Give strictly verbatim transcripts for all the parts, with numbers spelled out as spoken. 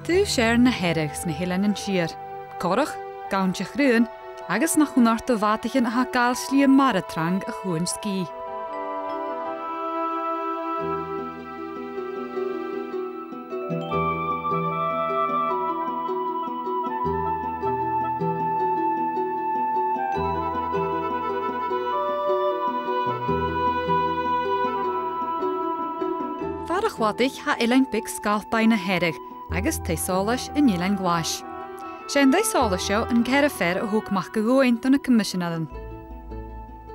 Taobh sear na Hearadh sna h-Eileanan Siar. Corrach, gann de chraobhan, agus na chunnart do bhàtaichean a tha a' gabhail slighe mara trang a' chuain sgìth. Far a' chladaich tha eilean beag Sgalpaigh na Hearadh, agus taigh-solais an Eilein Ghlais. 'S e an taigh-solais seo an ceathramh fear a thog Mac a' Ghobhainn do na Coimiseanairean.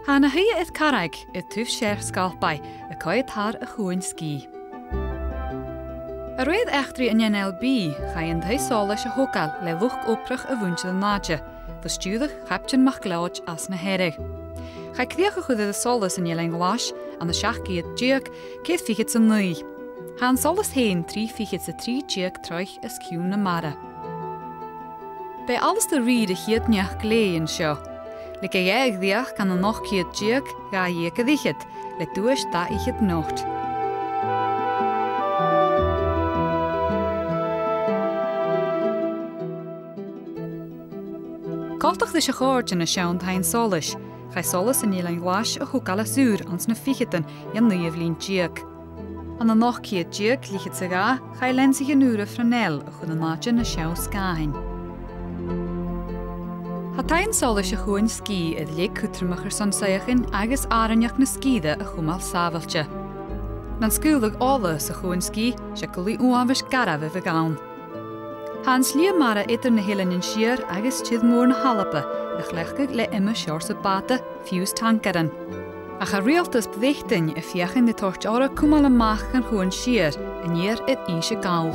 Tha na h-Aodha air Carraig, air taobh sear Sgalpaigh, a' coimhead thar a' chuain sgìth. A rèir eachdraidh an N L B, chaidh an taigh-solais a thogail le luchd-obrach a' mhuinntir an àite, bho stiùireadh Chaiptean MacLeòid às na Hearadh. Chaidh crìoch a chur air an solas an Eilein Ghlais ann an seachd ceud deug, ceithir fichead 's a naoi. Tha an solas fhèin trì fichead 's a trì deug troigh os cionn na mara. B' e Alasdair Rìgh a' chiad neach-glèidhidh an seo. Leig e dheth a dhreuchd ann an ochd ceud deug, dhà dheug air fhichead, le duais dà fhichead not. Coltach ris a' chòrr de na seann taighean-solais, chaidh solas an Eilein Ghlais a thogail às ùr anns na ficheadan dhen naoidheamh linn deug. Ann an ochd ceud deug, leth-cheud 's a dhà, chaidh leansaich an ùra Fresnel a chur an àite na seann sgàthain. Tha taighean-solais a' chuain sgìth air leig cudromach airson suidheachain agus àrainneachd na sgìre a chumail sàbhailte. Nan sgaoileadh ola sa chuan sgìth, 's e gulaidh uabhais garbh a bhiodh ann. Tha an slighe mara eadar na h-Eileanan Siar agus tìr-mòr na h-Alba a' cleachdadh le iomadh seòrsa bàta, fiù 's tancairean. Ach tha riaghaltas Bhreatainn a' feuchainn ri toirt orra cumail a-mach dhan Chuan Siar an iar air Innse Gall.